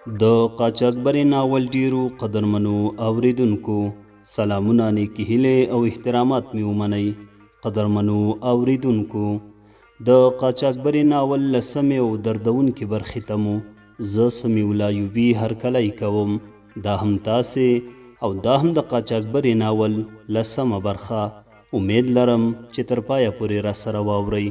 د قاچاقبرې ناول ډېرو قدرمنو اورېدونکو سلامونه، نیکې هیلې او احترامات مې ومنئ. قدرمنو اورېدونکو، د قاچاقبرې ناول لسمې او دردونکې برخې ته مو زه سمیع الله ایوبي هرکلی کوم. دا هم تاسې او دا هم د قاچاقبرې ناول لسمه برخه. امید لرم چې تر پایه پورې راسره واورئ.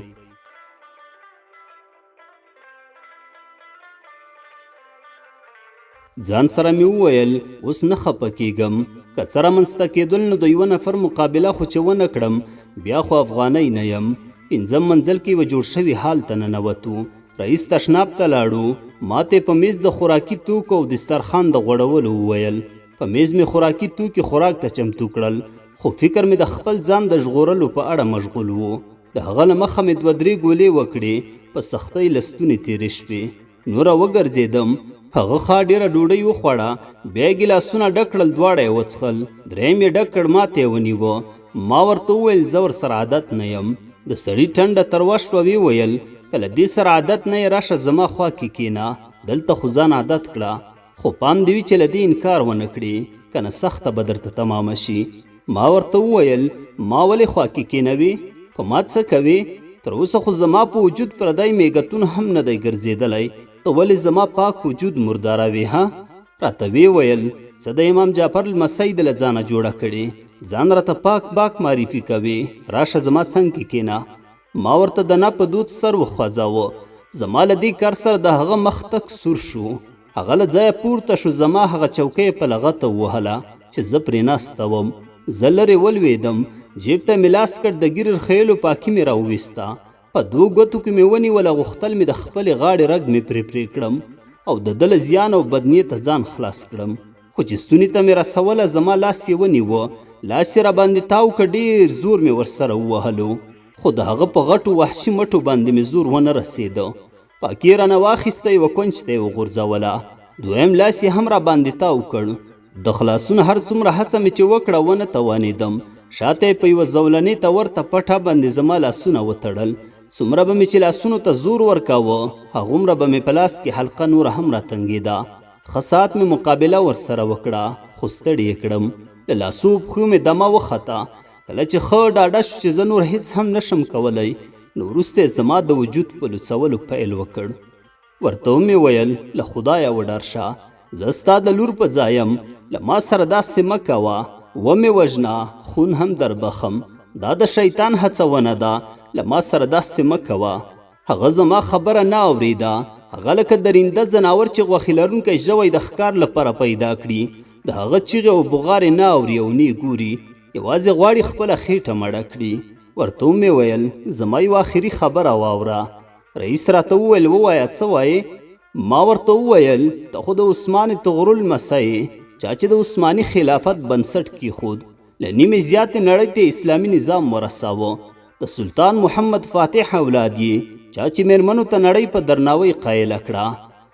ځان سره مې وویل، اوس نه خپه کیږم، که څه رامنځته کېدل نو د یوه نفر مقابله خو چې ونه کړم بیا خو افغانۍ نه یم. پنځم منزل کې یوه جوړ شوي حال ته ننوتو. رئیس تشناب ته لاړو، ماته یې په میز د خوراکي توکو او دسترخوان د غوړولو وویل. په میز مې خوراکي توکي خوراک ته چمتو کړل، خو فکر مې د خپل ځان د ژغورلو په اړه مشغول و. د هغه له مخه مې دوه درې ګولې وکړې، په سختۍ له ستوني تېرې شوې. نوره وګرځېدم، هغه ښه ډېره ډوډۍ وخوړه، بیا یې ګیلاسونه ډک کړل، دواړه یې وڅښل، درېیم یې ډک کړ، ماته یې ونیوه. ما ورته وویل، زه ورسره عادت نه یم. د سړي ټنډه تروه شوه، ویې ویل، که له دې سره عادت نه یې راشه زما خوا کې کېنه، دلته خو ځان عادت کړه، خو پام دې وي چې له دې انکار ونه کړې، کنه سخته به درته تمامه شي. ما ورته وویل، ما ولې خوا کې کېنوې؟ په ما څه کوې؟ تر اوسه خو زما په وجود پردی میږتون هم نه دی ګرځېدلی، ته ولې زما پاک وجود مرداروې ها؟ راته ویې ویل، څه د امام جعفر لمسی دې له ځانه جوړه کړې، ځان راته پاک باک معرفي کوې، راشه زما څنګ کې کېنه. ما ورته د نه په دود سر وخوځاوه. زما له دې کار سره د هغه مخ تک سور شو. هغه له ځایه پورته شو، زما هغه چوکۍ یې په لغته ووهله چې زه پرې ناسته وم. زه لرې ولوېدم، جیب ته مې لاس کړ، د ږیرې رخیلو پاکي مې راوویسته، په دوو ګوتو کې مې ونیوله، غوښتل مې د خپلې غاړې رګ مې پرې پرې کړم او د ده له زیان او بدنیته ځان خلاص کړم، خو چې ستوني ته مې رسوله زما لاس یې ونیوه، لاس یې راباندې تاو کړ، ډېر زور مې ورسره ووهلو، خو د هغه په غټو وحشي مټو باندې مې زور ونه رسېده. پاکي یې رانه واخیسته، یوه کونج ته یې وغورځوله، دویم لاس یې هم راباندې تاو کړ. د خلاصون هر څومره هڅه مې چې وکړه ونه توانېدم. شاته یې په یوه زولنې ته ورته پټه باندې زما لاسونه وتړل. څومره به مې چې لاسونو ته زور ورکاوه هغومره به مې په لاس کې حلقه نوره هم راتنګېده. ښه ساعت مې مقابله ورسره وکړه، خو ستړي یې کړم. له لاسو پښو مې دمه وخته. کله چې ښه ډاډه شو چې زه نور هیڅ هم نشم کولی، نو وروسته یې زما د وجود په لوڅولو پیل وکړ. ورته ومې ویل، له خدایه وډار شه، زه ستا د لور په ځای یم، له ما سره داسې مه کوه، ومې وژنه، خون هم دربخم، دا د شیطان هڅونه ده، له ما سره داسې مه کوه. هغه زما خبره نه اورېده، هغه لکه درنده ځناور چې غوښې لرونکی ژوی د ښکار لپاره پیدا کړي، د هغه چیغې او بغارې نه اوري او نه ګوري، یوازې غواړي خپله خېټه مړه کړي. ورته ومې ویل، زما یوه اخري خبره واوره. رئیس راته وویل، ووایه څه وایې؟ ما ورته وویل، ته خو د عثمان طغرل لمسی یې، چا چې د عثماني خلافت بنسټ کیښود، له نیمې زیاتې نړۍ ته اسلامي نظام ورساوه، د سلطان محمد فاتح اولاد یې، چا چې میرمنو ته نړۍ په درناوۍ قایله کړه.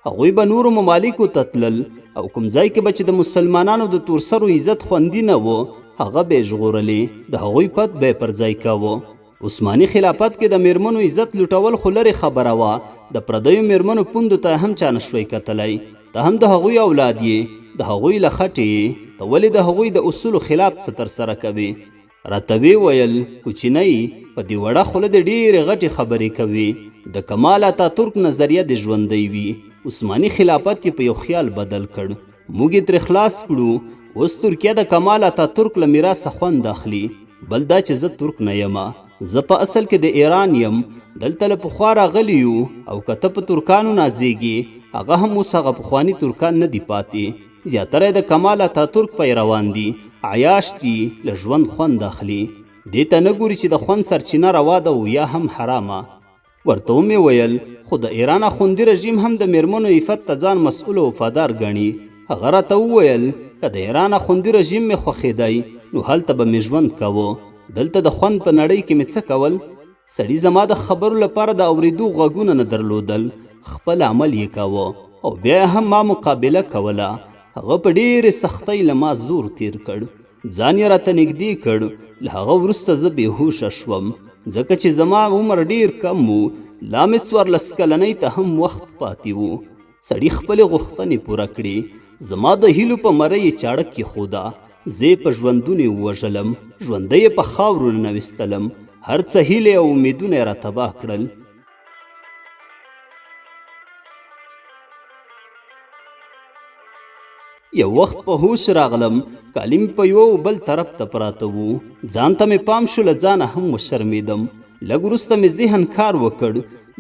هغوی به نورو ممالکو ته تلل او کوم ځای کې به چې د مسلمانانو د تورسرو عزت خوندي نه و، هغه به یې ژغورلې، د هغوی پت به یې پر ځای کاوه. عثماني خلافت کې د میرمنو عزت لوټول خو لرې خبره وه، د پردیو میرمنو پوندو ته هم چا نشوی کتلی. ته هم د هغوی اولاد یې، د هغوی له خټې یې، ته ولې د هغوی د اصولو خلاف څه ترسره کوې؟ راته ویې ویل، کوچنی، په دې وړه خوله دې ډېرې غټې خبرې کوې، د کمال اتاترک نظریه دې ژوندۍ وي، عثماني خلافت یې په یو خیال بدل کړ، موږ یې ترې خلاص کړو، اوس ترکیه د کمال اتاترک له میراثه خوند اخلي. بل دا چې زه ترک نه یم، زه په اصل کې د ایران یم، دلته له پخوا راغلي یو، او که ته په ترکانو نازېږې، هغه هم اوس هغه پخواني ترکان نه دي پاتې، زیاتره یې د کمال اتاترک پیروان دي، عیاش دي، له ژوند خوند اخلي، دې ته نه ګوري چې د خوند سرچینه روا ده او یا هم حرامه. ورته ومې ویل، خو د ایران اخوندي رژیم هم د میرمنو عفت ته ځان مسؤل او وفادار ګڼي. هغه راته وویل، که د ایران اخوندي رژیم مې خوښېدای نو هلته به مې ژوند کاوه، دلته د خوند په نړۍ کې مې څه کول؟ سړي زما د خبرو لپاره د اورېدو غوږونه نه درلودل، خپل عمل یې کاوه او بیا هم ما مقابله کوله. هغه په ډېرې سختۍ له ما زور تېر کړ، ځان یې راته نږدې کړ. له هغه وروسته زه بې هوشه شوم، ځکه چې زما عمر ډېر کم و، لا مې 14 کلنۍ ته هم وخت پاتې و. سړي خپلې غوښتنې پوره کړې. زما د هیلو په مرۍ یې چاړه کېښوده. زه یې په ژوندوني ووژلم. ژوندی یې په خاورو ننویستلم. هر څه هیلې او امیدونه یې را تباه کړل. یو وخت په هوش راغلم. کالي مې په یوه او بل طرف ته پراته وو. ځان ته مې پام شو، له ځانه هم وشرمېدم. لږ وروسته مې ذهن کار وکړ.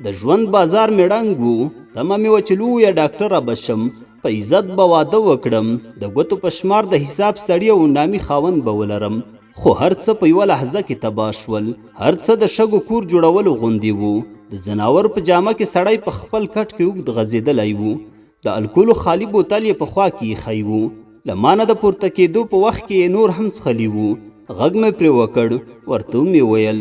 د ژوند بازار مې ړنګ و. تمه مې وه چې لویه ډاکټره به شم، په عزت به واده وکړم، د ګوتو په شمار د حساب سړي او نامي خاوند به ولرم. خو هر څه په یوه لحظه کې تباه شول. هر څه د شګو کور جوړولو غوندې وو. د ځناور په جامه کې سړی په خپل کټ کې اوږد غځېدلی و. د الکولو خالي بوتل یې په خوا کې ایښی و. له مانه د پورته کېدو په وخت کې یې نور هم څښلي وو. غږ مې پرې وکړ، ورته ومې ویل: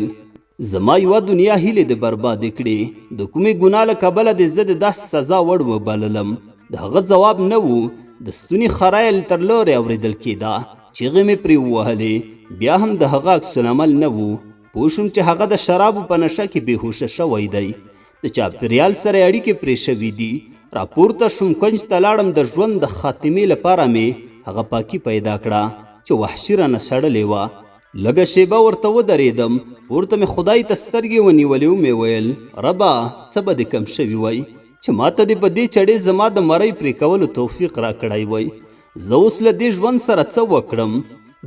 زما یوه دنیا هیلې دې بربادې کړې، د کومې ګناه له کبله دې زه د داسې سزا وړ وبللم؟ د هغه ځواب نه و. د ستوني خرا یې تر لرې اورېدل کېده. چیغې مې پرې ووهلې، بیا هم د هغه عکس العمل نه و. پوه شوم چې هغه د شرابو په نشه کې بېهوښه شوی دی. د چاپېریال سره یې اړیکې پرې شوې دي. راپورته شوم، کنج ته لاړم. د ژوند د خاتمې لپاره مې هغه پاکي پیدا کړه چې وحشي رانه شړلې وه. لږه شېبه ورته ودرېدم. پورته مې خدای ته سترګې ونیولې، ومې ویل: ربه، څه به دې کم شوي وای چې ماته دې په دې چړې زما د مرۍ پرې کولو توفیق راکړی وای. زه اوس له دې ژوند سره څه وکړم؟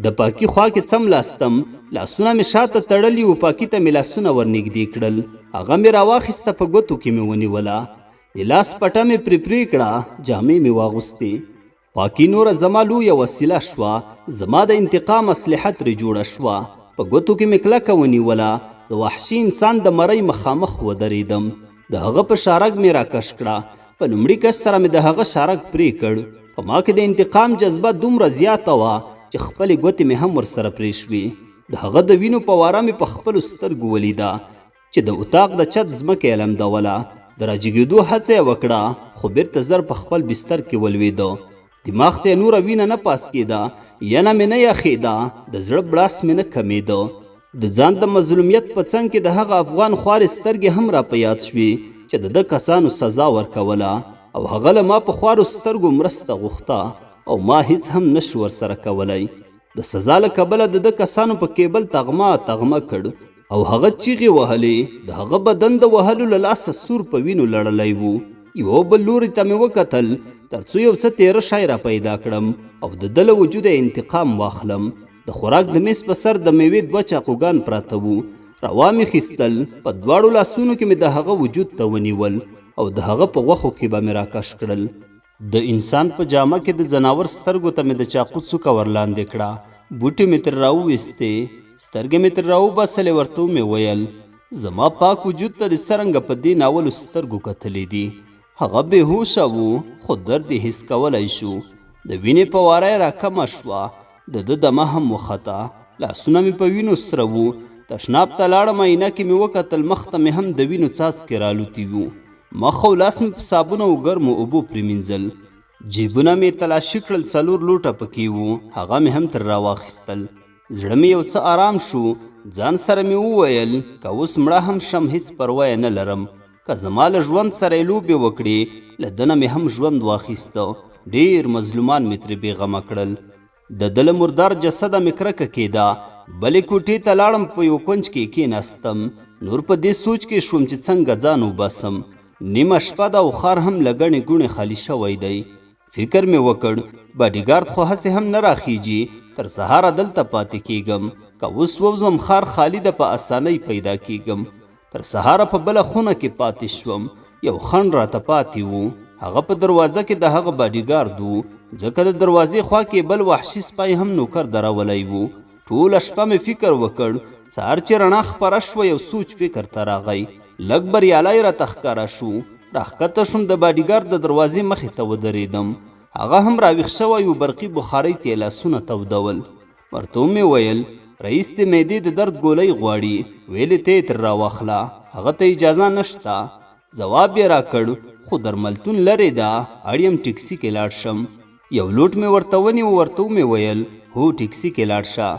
د پاکي خوا کې څملاستم. لاسونه مې شاته تړلي وو. پاکي ته مې لاسونه ورنږدې کړل. هغه مې راواخیسته، په ګوتو کې مې ونیوله. د لاس پټه مې پرې پرې کړه، جامې مې واغوستې. پاکي نوره زما لویه وسیله شوه. زما د انتقام اسلحه ترې جوړه شوه. په ګوتو کې مې کلکه ونیوله. د وحشي انسان د مرۍ مخامخ ودرېدم. د هغه په شارګ مې راکش کړه. په لومړي کش سره مې د هغه شارګ پرې کړ. په ما کې د انتقام جذبه دومره زیاته وه چې خپلې ګوتې مې هم ورسره پرې شوې. د هغه د وینو فواره مې په خپلو سترګو ولیده چې د اتاق د چت ځمکه یې لمدوله. د راجګېدو هڅه یې وکړه، خو بیرته زر په خپل بستر کې ولوېده. دماغ ته یې نوره وینه نه پاس کېده، ینه مې نه یخېده، د زړه بړاس مې نه کمېده. د ځان د مظلومیت په څنګ کې د هغه افغان خوارې سترګې هم را په یاد شوې چې د ده کسانو سزا ورکوله او هغه له ما په خوارو سترګو مرسته غوښته او ما هیڅ هم نشو ورسره کولی. د سزا له کبله د ده کسانو په کیبل تغمه تغمه کړ او هغه چیغې وهلې. د هغه بدن د وهلو له لاسه سور په وینو لړلی و. یوه بل لوري ته مې وکتل ترڅو یو څه تیره شی را پیدا کړم او د ده له وجوده انتقام واخلم. د خوراک د میز په سر د میوې دوه چاقوګان پراته وو. راوامې خیستل، په دواړو لاسونو کې مې د هغه وجود ته ونیول او د هغه په غوښو کې به مې راکش کړل. د انسان په جامه کې د ځناور سترګو ته مې د چاقو څوکه ورلاندې کړه. بوټې مې ترې راوویستې، سترګې مې ترې راوباسلې. ورته ومې ویل: زما پاک وجود ته دې څرنګه په دې ناولو سترګو کتلي دي؟ هغه بې هوشه و، خو درد یې حس کولی شو. د وینې فواره یې راکمه شوه. د ده دمه هم وخته. لاسونه مې په وینو سره وو. تشناب ته لاړم، آینه کې مې وکتل، مخ ته مې هم د وینو څاڅکي رالوتي وو. مخ او لاس مې په صابون او ګرمو اوبو پرېمینځل. جیبونه مې تلاشي کړل، څلور لوټه پکې وو، هغه مې هم ترې راواخیستل. زړه مې یو څه آرام شو. ځان سره مې وویل: که اوس مړه هم شم هیڅ پروا یې نه لرم. که زما له ژوند سره یې لوبې وکړې، له ده نه مې هم ژوند واخیسته. ډېر مظلومان مې ترې بېغمه کړل. د ده له مردار جسده مې کرکه کېده. بلې کوټې ته لاړم، په یوه کونج کې کېناستم. نور په دې سوچ کې شوم چې څنګه ځان وباسم. نیمه شپه ده او ښار هم له ګڼې ګوڼې خالي شوی دی. فکر مې وکړ، باډیګارد خو هسې هم نه راخیږي، تر سهاره دلته پاتې کېږم. که اوس ووځم ښار خالي ده، په اسانۍ پیدا کېږم. تر سهاره په بله خونه کې پاتې شوم. یو خنډ راته پاتې و. هغه په دروازه کې د هغه باډیګارد و، ځکه د دروازې خوا کې بل وحشي سپی هم نوکر درولی و. ټوله شپه مې فکر وکړ. سهار چې رڼا خپره شوه، یو سوچ فکر ته راغی. لږ بریالی راته ښکاره شو. راښکته شوم، د باډیګارد د دروازې مخې ته ودرېدم. هغه هم راویښ شوی و، برقي بخارۍ ته یې لاسونه تودول. ورته ومې ویل: رئیس د معدې د درد ګولۍ غواړي، ویلې ته یې ترې راواخله، هغه ته اجازه نشته. ځواب یې راکړ: خو درملتون لرې ده، اړ یم ټیکسي کې لاړ شم. یو لوټ مې ورته ونیو، ورته ومې ویل: هو ټیکسي کې لاړ شه،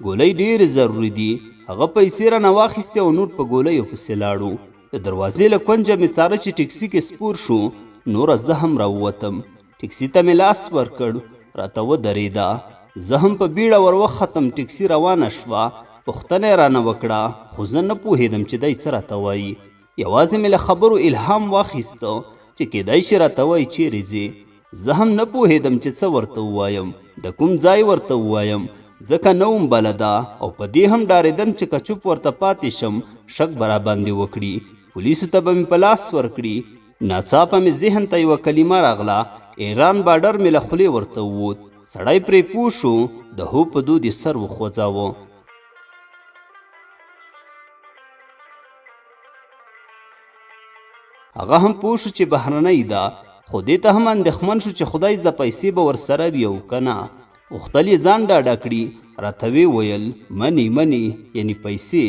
ګولۍ ډېرې ضروري دي. هغه پیسې رانه واخیستې او نور په ګولیو پسې لاړو. د دروازې له کونجه مې څاره چې ټیکسي کې سپور شو. نوره زه هم راووتم. ټکسي ته مې لاس ورکړ، راته ودرېده. زه هم په بیړه ور وختم. ټکسي روانه شوه. پوښتنه یې رانه وکړه، خو زه نه پوهېدم چې دی څه راته وایي. یوازې مې له خبرو الهام واخیسته چې کېدای شي راته وایي چیرې ځې. زه هم نه پوهېدم چې څه ورته ووایم، د کوم ځای ورته ووایم، ځکه نه وم بلده او په دې هم ډارېدم چې که چوپ ورته پاتې شم شک به راباندې وکړي، پولیسو ته به مې په لاس ورکړي. ناڅاپه مې ذهن ته یوه کلمه راغله، ایران باډر مې له خولې ورته ووت. سړی پرې پوه شو، د هو په دود یې سر وخوځاوه. هغه هم پوه شو چې بهرنۍ ده، خو دې ته هم اندېښمن شو چې خدای زده پیسې به ورسره وي او که نه. غوښتل یې ځان ډاډه کړي، راته ویې ویل مني مني، یعنی پیسې.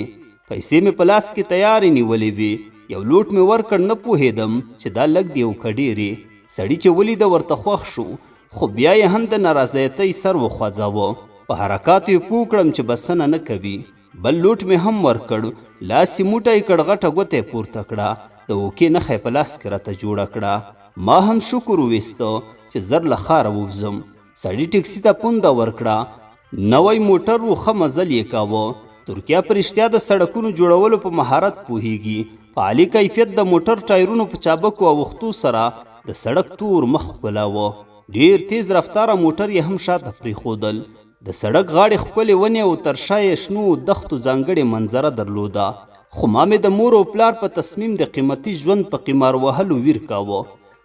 پیسې مې په لاس کې تیارې نیولې وې. یو لوټ مې ورکړ، نه پوهېدم چې دا لږ دی او که ډېرې. سړي چې ولیده ورته خوښ شو، خو بیا یې هم د ناراضیتۍ سر وخوځاوه. په حرکاتو یې پوه کړم چې بسنه نه کوي. بل لوټ مې هم ورکړ، لاس یې موټی کړ، غټه ګوته یې پورته کړه، د اوکې نښه یې په لاس کې راته جوړه کړه. ما هم شکر وویسته چې زر له ښاره ووځم. سړي ټکسي ته پونده ورکړه. نوی موټر و، ښه مزل یې کاوه. ترکیه په رښتیا د سړکونو جوړولو په مهارت پوهیږي. په عالي کیفیت د موټر ټایرونو په چابکو اوښتو سره د سړک تور مخ ښکلاوه. ډېر تیز رفتاره موټر یې هم شاته پرېښودل. د سړک غاړې ښکلې ونې او تر شا یې شنو دښتو ځانګړې منظره درلوده. خو ما مې د مور او پلار په تصمیم د قیمتي ژوند په قمار وهلو ویر کاوه.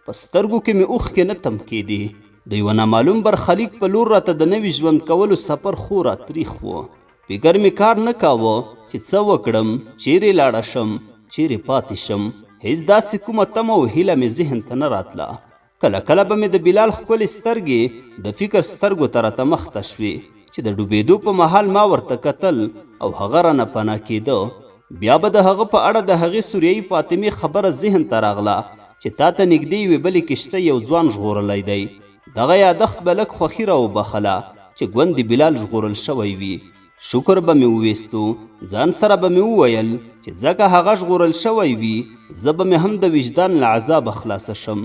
په سترګو کې مې اوښکې نه تم کېدې. د یوه نامعلوم برخلیک په لور راته د نوي ژوند کولو سفر خورا تریخ و. فکر مې کار نه کاوه چې څه وکړم، چیرې لاړه شم، چیرې پاتې شم. هیڅ داسې کومه تمه او هیله مې ذهن ته نه راتله. کله کله به مې د بلال ښکلې سترګې د فکر سترګو ته راته مخته شوې چې د ډوبېدو په مهال ما ورته کتل او هغه رانه پناه کېده. بیا به د هغه په اړه د هغې سوریایي فاطمې خبره ذهن ته راغله چې تا ته نږدې یوې بلې کښتۍ یو ځوان ژغورلی دی. دغه یادښت به لږ خوښي راوبخښله چې ګوندې بلال ژغورل شوی وي. شکر به مې وویستو، ځان سره به مې وویل چې ځکه هغه ژغورل شوی وي، زه به مې هم د وجدان له عذابه خلاصه شم.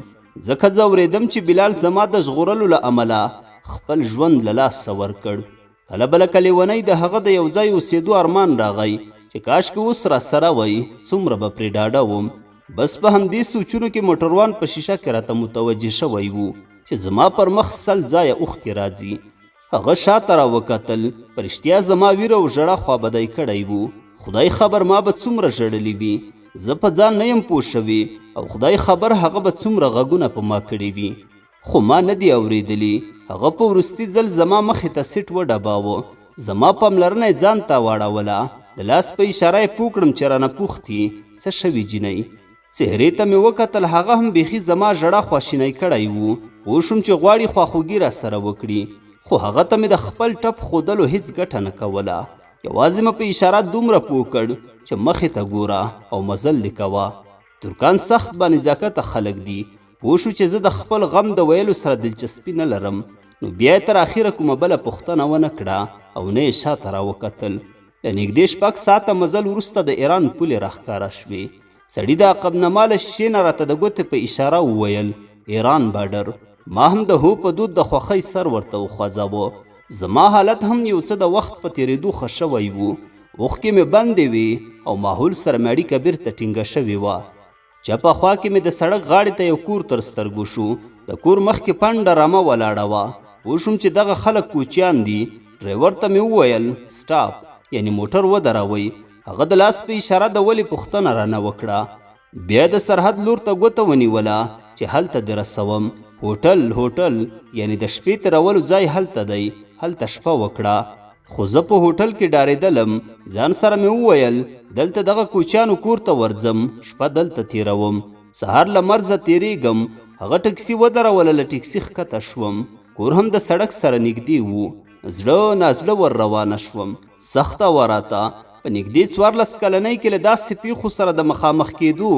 ځکه ځورېدم چې بلال زما د ژغورلو له امله خپل ژوند له لاسه ورکړ. کله به لکه لیونی د هغه د یو ځای اوسېدو ارمان راغی چې کاشکې اوس راسره وای، څومره به پرې ډاډه وم. بس په همدې سوچونو کې موټروان په شیشه کې راته متوجه شوی و چې زما پر مخ 100 ځایه اوښکې راځي. هغه شاته را وکتل، په رښتیا زما ویره او ژړا خوابدی کړی و. خدای خبر ما به څومره ژړلي وي، زه په ځان نه یم پوه شوی او خدای خبر هغه به څومره غږونه په ما کړي وي، خو ما نه دي اورېدلي. هغه په وروستي ځل زما مخې ته سیټ وډباوه، زما پاملرنه یې ځان ته واړوله. د لاس په اشاره یې پوه کړم چې رانه پوښتي څه شوي جینۍ. څهرې ته مې وکتل، هغه هم بیخي زما ژړا خواشینی کړی و. پوه شوم چې غواړي خواخوږي راسره وکړي، خو هغه ته مې د خپل ټپ ښودلو هیڅ ګټه نه کوله. یوازې مې په اشاره دومره پوه کړ چې مخې ته ګوره او مزل دې کوه. ترکان سخت با نزاکته خلک دي. پوه شو چې زه د خپل غم د ویلو سره دلچسپي نه لرم، نو بیا یې تر اخره کومه بله پوښتنه ونه کړه او نه یې شاته راوکتل. له نږدې 6 ساعته مزل وروسته د ایران پولې راښکاره شوې. سړي د عقب نما له شیشې نه راته د ګوتې په اشاره وویل ایران باډر. ما هم د هو په دود د خوښۍ سر ورته وخوځاوه. زما حالت هم یو څه د وخت په تېرېدو ښه شوی و. اوښکې مې بندې وې او ماحول سره مې اړیکه بیرته ټینګه شوې وه. چپه خوا کې مې د سړک غاړې ته یو کور تر سترګو شو. د کور مخکې پنډه رمه ولاړه وه. پوه شوم چې دغه خلک کوچیان دي. ډریور ته مې وویل سټاپ، یعنی موټر ودروئ. هغه د لاس په اشاره د ولې پوښتنه رانه وکړه. بیا د سرحد لور ته ګوته ونیوله چې هلته دې رسوم. هوټل هوټل، یعنی د شپې تېرولو ځای هلته دی، هلته شپه وکړه. خو زه په هوټل کې ډارېدلم. ځان سره مې وویل دلته دغه کوچیانو کور ته ورځم، شپه دلته تېروم، سهار له مرزه تېرېږم. هغه ټکسي ودروله، له ټکسي ښکته شوم. کور هم د سړک سره نږدې و. زړه نازړه ور روانه شوم. سخته وه راته. په نږدې 14 کلنۍ کې له داسې پیښو سره د مخامخ کېدو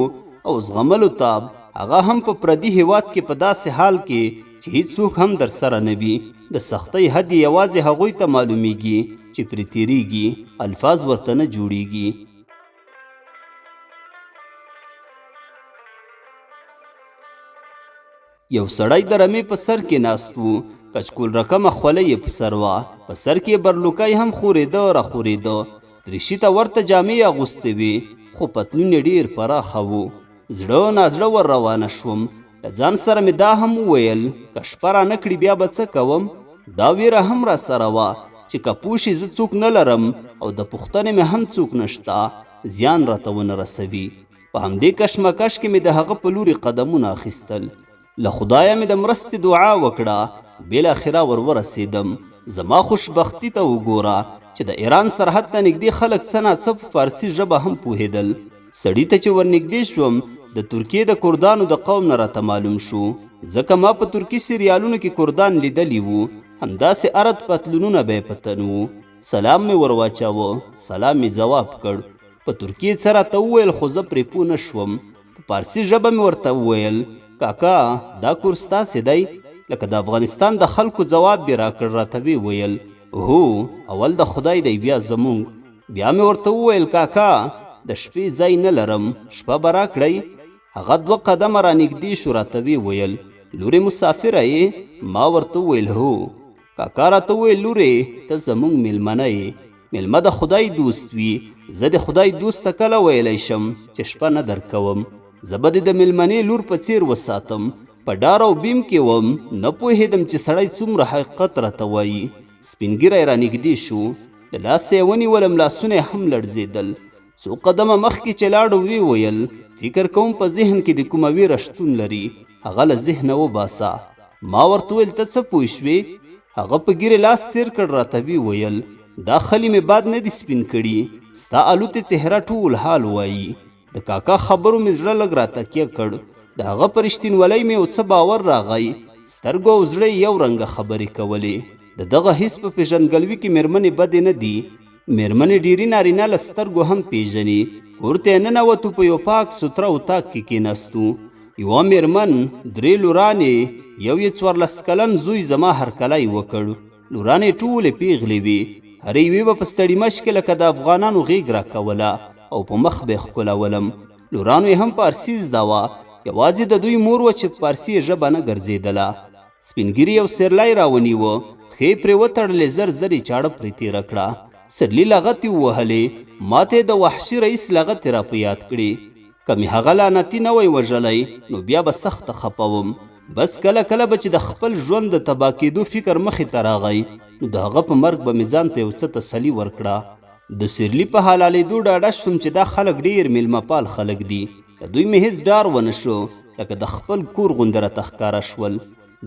او زغملو تاب، هغه هم په پردي هیواد کې په داسې حال کې چې هیڅوک هم درسره نه وي. د سختۍ حد یې یوازې هغوی ته معلومیږي چې پرې تېرېږي، الفاظ ورته نه جوړیږي. یو سړی د رمې په سر کې ناست و، کچکول رقمه خولۍ یې په سر وه، په سر کې یې برلوکی هم ښورېده راښورېده، دریشي ته ورته جامې یې اغوستې وې، خو پتلون یې ډېر پراخه و. زړه نازړه ور روانه شوم. له ځان سره مې دا هم وویل، که شپه رانه کړي بیا به څه کوم؟ دا ویره هم راسره وه چې که پوه شي زه څوک نه لرم او د پوښتنې مې هم څوک نشته، زیان راته ونه رسوي. په همدې کشمکش کې مې د هغه په لوري قدمونه اخیستل. له خدایه مې د مرستې دعا وکړه، بالاخره ور ورسېدم. زما خوشبختي ته وګوره چې د ایران سرحد ته نږدې خلک څه ناڅه په فارسي ژبه هم پوهېدل. سړي ته چې ورنږدې شوم، د ترکیې د کردانو د قوم نه راته معلوم شو، ځکه ما په ترکي سریالونو کې کردان لیدلي وو، همداسې ارد پتلونونه به یې په تن وو. سلام مې ور واچاوه، سلام یې ځواب کړ. په ترکي یې څه راته وویل، خو زه پرې پوه نه شوم. په پارسي ژبه مې ورته وویل، کاکا دا کور ستاسې دی؟ لکه د افغانستان د خلکو ځواب یې راکړ، راته ویې ویل، هو، اول د خدای دی بیا زموږ. بیا مې ورته وویل، کاکا د شپې ځای نه لرم، شپه به راکړئ؟ هغه دوه قدمه رانږدې شو، راته ویې ویل، لورې مسافره یې؟ ما ورته وویل، هو. کاکا راته وویل، لورې ته زموږ میلمنه یې، میلمه د خدای دوست وي، زه د خدای دوست ته کله ویلی شم چې شپه نه درکوم، زه به دې د میلمنې لور په څیر وساتم. په ډار او بیم کې وم، نه پوهېدم چې سړی څومره حقیقت راته وایي. سپین ږیری رانږدې شو، له لاسه یې ونیولم، لاسونه یې هم لړزېدل. څو قدمه مخکې چې لاړو ویې ویل، فکر کوم په ذهن کې دې کومه ویره شتون لري، هغه له ذهنه وباسه. ما ورته وویل، ته څه پوه شوې؟ هغه په ږیرې لاس تېر کړ، راته ویې ویل، دا خلي مې باد نه دي سپین کړي، ستا الوتې څهره ټول حال وایي. د کاکا خبرو مې زړه لږ راتکیه کړ، د هغه په رښتینولۍ مې یو څه باور راغی. سترګو او زړه یې یو رنګه خبرې کولې. د دغه حس په پېژندګلوي کې مېرمنې بدې نه دي، مېرمنې ډېری نارینه له سترګو هم پېژني. کور ته یې ننوتو، په یو پاک سوتره اتاق کې کېناستو. یوه مېرمن، درې لورانې، یو یې 14 کلن زوی زما هرکلی وکړ. لورانې ټولې پېغلې وې، هرې یوې به په ستړي مش کې لکه د افغانانو غېږ راکوله او په مخ به یې ښکلولم. لورانو یې هم پارسي زده وه، یوازې د دوی مور وه چې په پارسي یې ژبه نه ګرځېدله. سپین ږیري یو سیرلی راونیوه، پښې یې پرې وتړلې، زر زر یې چاړه پرې تېره کړه. سرلي لغتې ووهلې، ماته یې د وحشي رئیس لغتې را په یاد کړې. که مې هغه لعنتي نه وای وژلی نو بیا به سخته خپه وم. بس کله کله به چې د خپل ژوند د تباه کېدو فکر مخې ته راغی نو د هغه په مرګ به مې ځان ته یو څه تسلي ورکړه. د سیرلي په حلالېدو ډاډه شوم چې دا خلک ډېر میلمه پال خلک دي. له دوی مې هېڅ ډار ونه شو، لکه د خپل کور غوندې راته ښکاره شول.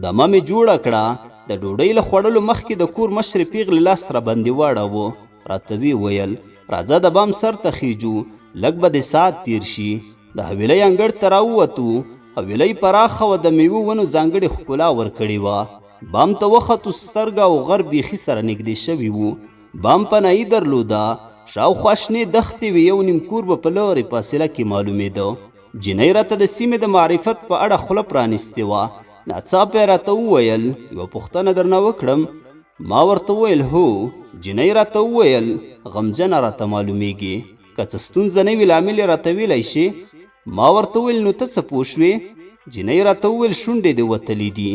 دمه مې جوړه کړه، د ډوډۍ له خوړلو مخکې د کور مشرې پېغلې لاس راباندې واړاوه، راته ویې ویل، راځه د بام سر ته خېجو، لږ به دې ساعت تېر شي. د حویلۍ انګړ ته راووتو. حویلۍ پراخه وه، د میوو ونو ځانګړې ښکلا ورکړې وه. بام ته وختو، سترګه او غر بیخي سره نږدې شوي وو. بام پناهي درلوده، شاوخوا شنې دښتې وې، یو نیم کور به په لرې فاصله کې معلومېده. جینۍ راته د سیمې د معرفت په اړه خوله پرانیستې وه. ناڅاپه یې راته وویل، یوه پوښتنه درنه وکړم؟ ما ورته وویل، هو. جینۍ راته وویل، غمجنه راته معلومیږي، که څه ستونزه نه وي لامل یې راته ویلی شې؟ ما ورته وویل، نو ته څه پوه شوې؟ جینۍ راته وویل، شونډې دې وتلې دي،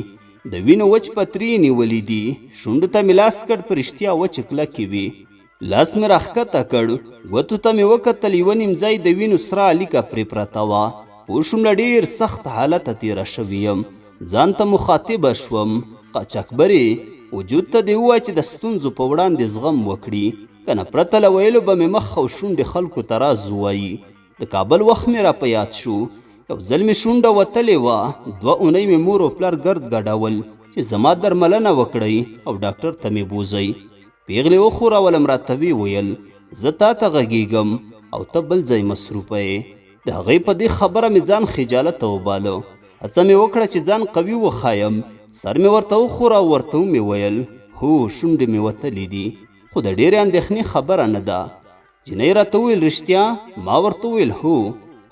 د وینو وچ پتري یې نیولي دي. شونډو ته مې لاس کړ، په رښتیا وچې کلکې وې. لاس مې راښکته کړ، ګوتو ته مې وکتل، یوه نیم ځای د وینو سره لیکه پرې پرته وه. پوه شوم له ډېر سخت حالته تېره شوې یم. ځان ته مخاطبه شوم، قاچاقبرې، وجود ته دې ووایه چې د ستونزو په وړاندې زغم وکړي، که نه پرته له ویلو به مې مخ او شونډې خلکو ته راز ووایي. د کابل وخت مې را په یاد شو، یو ځل مې شونډه وتلې وه، 2 اونۍ مې مور او پلار ګرد ګډول چې زما درملنه وکړئ او ډاکټر ته مې بوځئ. پېغلې وښورولم، راته ویې ویل، زه تا ته غږېږم او ته بل ځای مصروفه یې. د هغې په دې خبره مې ځان خجالته وباله. هڅه مې وکړه چې ځان قوي وښایم. سر مې ورته وښوراوه، ورته ومې ویل، هو شونډې مې وتلې دي، خو د ډېرې اندېښنې خبره نه ده. جینۍ راته وویل، رښتیا؟ ما ورته وویل، هو.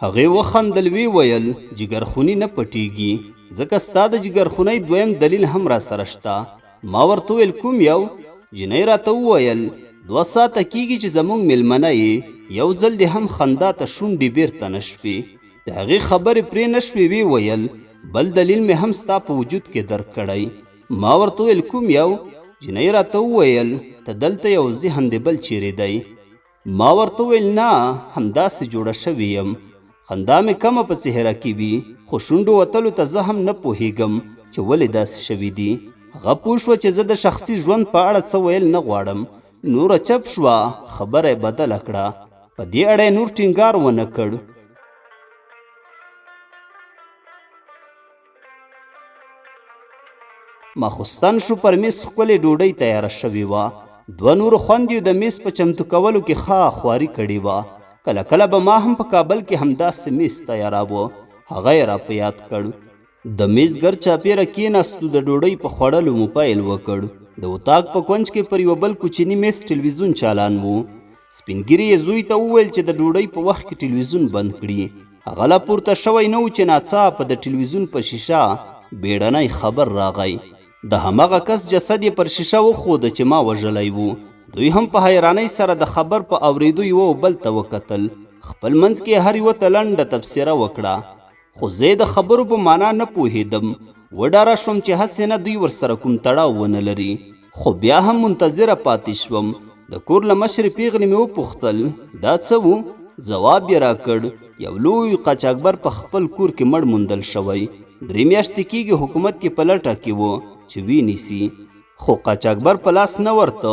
هغې وخندل، ویې ویل، جګرخوني نه پټېږي، ځکه ستا د جګرخونۍ دویم دلیل هم راسره شته. ما ورته وویل، کوم یو؟ جینۍ راته وویل، 2 ساعته کېږي چې زموږ میلمنه یې، یو ځل دې هم خندا ته شونډې بیرته نه شوې. د هغې خبرې پرې نه شوې، ویې ویل، بل دلیل مې هم ستا په وجود کې درک کړی. ما ورته وویل کوم یو؟ جینۍ راته وویل ته دلته یو ذهن دې بل چیرې دی. ما ورته وویل نه، همداسې جوړه شوې یم. خندا مې کمه په څهره کې وي، خو شونډو وتلو ته زه هم نه پوهېږم چې ولې داسې شوي دي. هغه پوه شوه چې زه د شخصي ژوند په اړه څه ویل نه غواړم، نوره چپ شوه، خبره یې بدله کړه. په دې اړه یې نور ټینګار ونه کړ. ماخوستن شو، پر میز ښکلې ډوډۍ تیاره شوې وه. دوه نورو خوندیو د میز په چمتو کولو کې ښه خواري کړې وه. کله کله به ما هم په کابل کې همداسې میز تیاراوه. هغه یې را په یاد کړ. د میز ګرد چاپېره کېناستو، د ډوډۍ په خوړلو مو پیل وکړ. د اتاق په کونج کې پر یوه بل کوچني میز ټلویزیون چالان و. سپین ږیري یې زوی ته وویل چې د ډوډۍ په وخت کې ټلویزیون بند کړي. هغه لا پورته شوی نه و چې ناڅاپه د ټلویزیون په شیشه بیړنی خبر راغی. د هماغه کس جسد یې پر شیشه وښوده چې ما وژلی و. دوی هم په حیرانۍ سره د خبر په اورېدو یوه او بل ته وکتل. خپل منځ کې یې هر یوه ته لنډه تبصره وکړه، خو زه یې د خبرو په معنا نه پوهېدم. وډاره شوم چې هسې نه دوی ورسره کوم تړاو ونه لري، خو بیا هم منتظره پاتې شوم. د کور له مشرې پیغلې مې وپوښتل دا څه وو؟ ځواب یې راکړ یو لوی قاچاقبر په خپل کور کې مړ موندل شوی، 3 میاشتې کېږي حکومت یې په لټه کې و چې ویې نیسي، خو قاچاقبر په لاس نه ورته.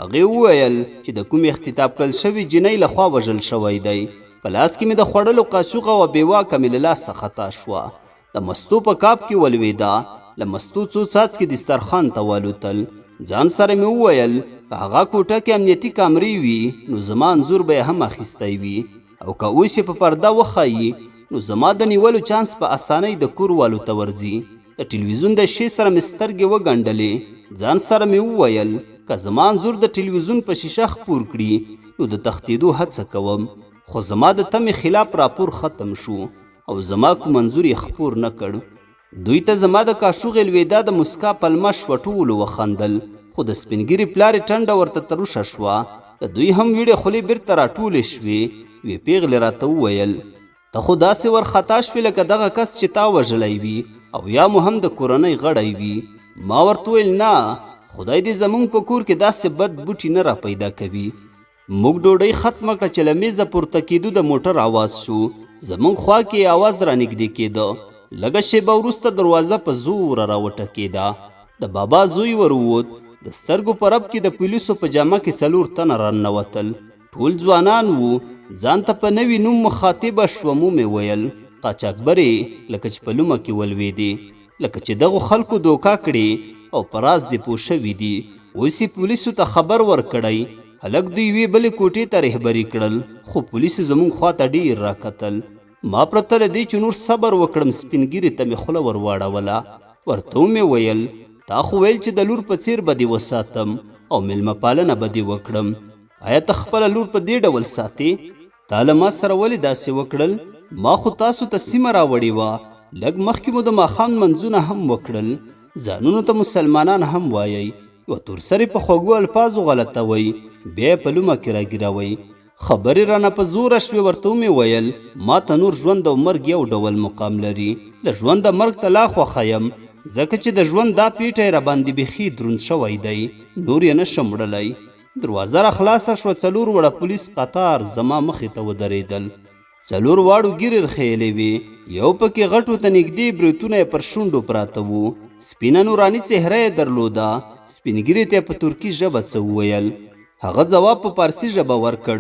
هغې وویل چې د کومې اختطاف کړل شوې جینۍ له خوا وژل شوی دی. په لاس کې مې د خوړلو قاچوغه وه، بېواکه مې له لاسه خطا شوه، د مستو په کاب کې ولوېده، له مستو څو څاڅکي دسترخوان ته والوتل. ځان سره مې وویل که هغه کوټه کې امنیتي کامرې وي نو زما انځور به یې هم اخیستی وي، او که اوس یې په پرده وښایي نو زما د نیولو چانس په اسانۍ د کور والو ته ورځي. د ټلویزیون د شیشې سره مې سترګې وګنډلې. ځان سره مې وویل که زما انځور د ټلویزیون په شیشه خپور کړي نو د تښتېدو هڅه کوم، خو زما د تمې خلاف راپور ختم شو او زما کوم انځور یې خپور نه کړ. دوی ته زما د کاشوغې لوېدا د مسکا پلمه شوه، ټولو وخندل، خو د سپین ږیري پلار یې ټنډه ورته تروشه شوه. د دوی هم ویړې خولې بیرته راټولې شوې. یوې پېغلې راته وویل ته خو داسې ورخطا شوې لکه دغه کس چې تا وژلی وي او یا مو هم د کورنۍ غړی وي. ما ورته وویل نه، خدای دې زموږ په کور کې داسې بد بوټي نه را پیدا کوي. موږ ډوډۍ ختمه کړه چې له میزه پورته کېدو د موټر اواز شو. زموږ خوا کې یې اواز رانږدې کېده. لږه شېبه وروسته دروازه په زوره راوټکېده. د بابا زوی ور ووت. د سترګو په رپ کې د پولیسو په جامه کې 4 تنه راننوتل. ټول ځوانان وو. ځان ته په نوي نوم مخاطبه شوم. ومې ویل قاچاقبرې لکه چې په لومه کې ولوېدې، لکه چې دغو خلکو دوکه کړې او په راز دې پوه شوي دي. اوس یې پولیسو ته خبر ورکړی. هلک دوی یوې بلې کوټې ته رهبري کړل، خو پولیسو زموږ خواته ډېر راکتل. ما پرته له دې چې نور صبر وکړم سپین ږیري ته مې خوله ور واړوله. ورته ومې ویل تا خو ویل چې د لور په څېر به دې وساتم او مېلمه پالنه به دې وکړم، آیا ته خپله لور په دې ډول ساتې؟ تا له ما سره ولې داسې وکړل؟ ما خو تاسو ته سیمه راوړې وه، لږ مخکې مو د ماښام لمونځونه هم وکړل، ځانونو ته مسلمانان هم وایئ، یوه تورسرې په خوږو الفاظو غلطوئ، بیا یې په لومه کې راګیروئ. خبرې رانه په زوره شوې. ورته ومې ویل ما ته نور ژوند او مرګ یو ډول مقام لري، له ژونده مرګ ته لا خوښه یم، ځکه چې د ژوند دا پیټی راباندې بیخي دروند شوی دی، نور یې نه شم وړلی. دروازه را خلاصه شوه، 4 وړه پولیس قطار زما مخې ته ودرېدل. 4 واړو ږیرې رخیلې وې، یو پکې غټو ته نږدې برېتونه یې پر شونډو پراته وو، سپینه نوراني څهره یې درلوده. سپین ږیري ته یې په ترکي ژبه څه وویل. هغه ځواب په پارسي ژبه ورکړ،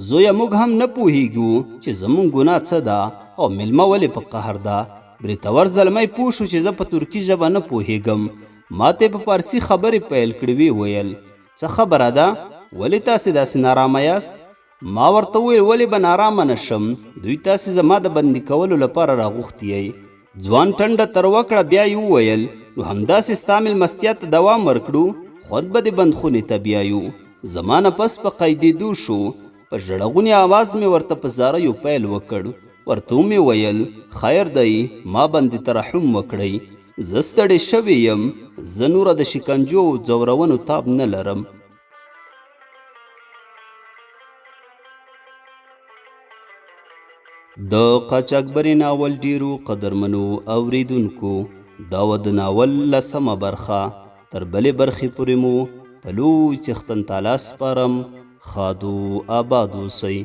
زویه موږ هم نه پوهیږو چې زموږ ګناه څه ده او میلمه ولې په قهر ده. برېتور زلمی پوه شو چې زه په ترکي ژبه نه پوهیږم. ما ته یې په پارسي خبرې پیل کړې. ویې ویل څه خبره ده، ولې تاسې داسې نارامه یاست؟ ما ورته وویل ولې به نارامه نه شم، دوی تاسې زما د بندي کولو لپاره راغوښتي یئ. ځوان ټنډه تروه کړه، بیا یې وویل نو همداسې ستا مېلمستیا ته دوام ورکړو، خود به دې بندخونې ته بیایو. زما نفس په قیدېدو شو. په ژړغوني آواز مې ورته په زاریو پیل وکړ. ورته ومې ویل خیر دی، ما باندې ترحم وکړئ، زه ستړې شوې یم، زه نوره د شکنجو او ځورونو تاب نه لرم. د قاچاقبرې ناول ډېرو قدرمنو اورېدونکو دا وه د ناول لسمه برخه. تر بلې برخې پورې مو په لوی څښتن تعالی سپارم. ښاد و آباد اوسئ.